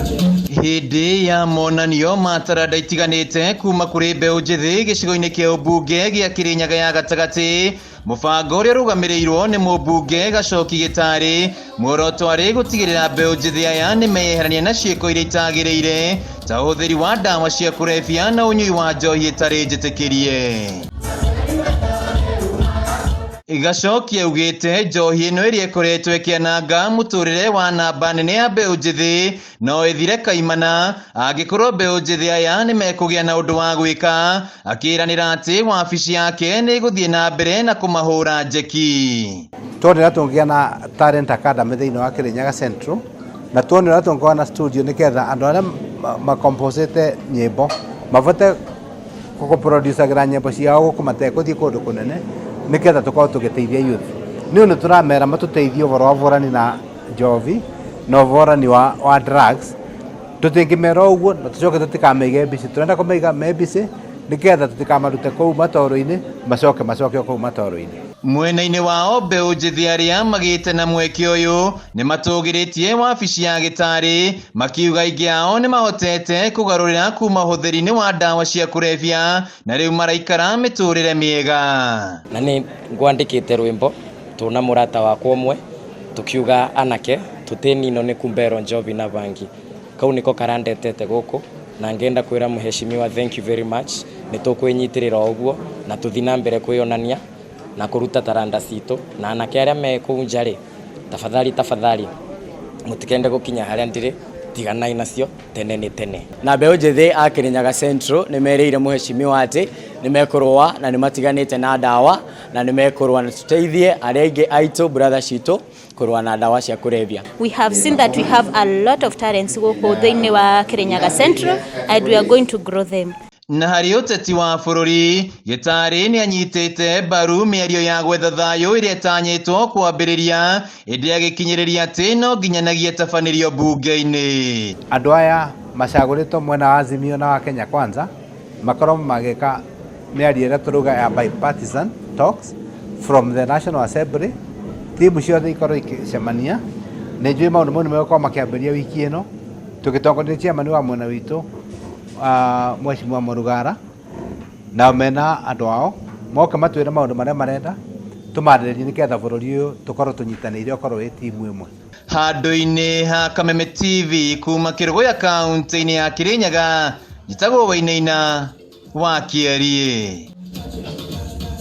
Hĩndĩ ya monanio ma taranda itiganĩte kuma kũrĩ mbeũ njĩthĩ gĩcigo-inĩ kĩa ũmbunge gĩa Kĩrĩnyaga ya gatagatĩ, mũbango ũrĩa ũrũgamĩrĩirwo nĩ mũmbunge Gacoki Gĩtarĩ, muoroto arĩ gũtigĩrĩra mbeũ njĩthĩ aya nĩ meyeherania na ciĩko iria itagĩrĩire ta ũhũthĩri wa ndawa cia kũrebia na ũnyui wa njohi ĩtarĩ njĩtĩkĩrie. Gacoki augĩte njohi ĩno ĩrĩa ĩkoretwo ĩkĩananga mũtũrĩre wa namba nene ya mbeũ njĩthĩ no ĩthire kaimana angĩkorwo mbeũ njĩthĩ aya nĩ mekũgĩa na ũndũ wa gwĩka, akĩranĩra atĩ wabici yake nĩ ĩgũthiĩ na mbere na kũmahũra njeki. Tuone ũrĩa tũngĩgĩa na talent academy thĩinĩ wa Kĩrĩnyaga Central, na tuone ũrĩa tũngĩkorwo na studio nĩgetha andũ arĩa makomposete nyĩmbo mabote kũproducagĩra nyĩmbo ciao gũkũ matekũthiĩ kũndũ kũnene, nĩgetha tũkorwo tũgĩteithia youth. Nĩ ũndũ tũramera matũteithie ũhoro wa ũhũrani na njohi na ũhũrani wa drugs. Tũtingĩmera ũguo na tũcoke tũtikamĩige busy, tũrenda kũmaiga me busy nĩgetha tũtikamarute kũu matoro-inĩ macoke macoke o kũu matoro-inĩ. Mwena-inĩ wao mbeũ njĩthĩ arĩa magĩte na mweke ũyũ nĩ matũgĩrĩtie wabici ya Gĩtarĩ, makiuga aingĩ ao nĩ mahotete kũgarũrĩra kuma ũhũthĩri-inĩ wa ndawa cia kũrebia na rĩu maraikara mĩtũrĩre mĩega. Na nĩ ngwandĩkĩte rwĩmbo tuna mũrata wakwa ũmwe tukiuga anake tũtĩnino nĩ kumbero njovi na bangi kau niko karandetete gũkũ na ngenda kwĩra mheshimiwa thank you very much, nĩ tũkwĩnyitĩrĩra o ũguo na tũthi na mbere kwĩyonania na kũruta taranda citũ, na anake arĩa me kũu nja rĩ, tafadhali tafadhali mũtikende gũkinya harĩa ndĩrĩ, tiganai nacio tene nĩ tene. Na mbeũ njĩthĩ a Kĩrĩnyaga Central nĩ merĩire mheshimiwa atĩ nĩ mekũrũa na nĩ matiganĩte na ndawa na nĩ mekũrũa na tũteithie arĩa aingĩ aitũ brother citũ kũrũa na ndawa cia kũrebia. We have seen that we have a lot of talents gũkũ thĩinĩ wa Kĩrĩnyaga Central and we are going to grow them. Na harĩ ũteti wa bũrũri, Gĩtarĩ nĩ anyitĩte mbaru mĩario ya gwetha thayũ ĩrĩa ĩtanyĩtwo kwambĩrĩria, ĩndĩ agĩkinyĩrĩria atĩ no nginyanagia ĩtabanĩrio mbunge-inĩ. Andũ aya macagũrĩtwo mwena wa Azimio na wa Kenya Kwanza makorwo magĩka mĩario ĩrĩa tũrauga ya bipartisan talks from the National Assembly, timu ciothe ikorwo ikĩcemania. Nĩ njũĩ maũndũ mau nĩ megũkorwo makĩambĩrĩria wiki ĩno tũgĩtongoria chairman wa mwena witũ, Mheshimiwa Mũrugara, nao mena andũ ao moke matwĩre maũndũ marĩa marenda tũmarĩrĩrie nĩgetha bũrũri ũyũ tũkorwo tũnyitanĩire ũkorwo wĩ timu ĩmwe. Handũ-inĩ ha Kameme TV kuma Kĩrũgũya kaunti-inĩ ya Kĩrĩnyaga, njĩtagwo Wainaina wa Kĩeriĩ.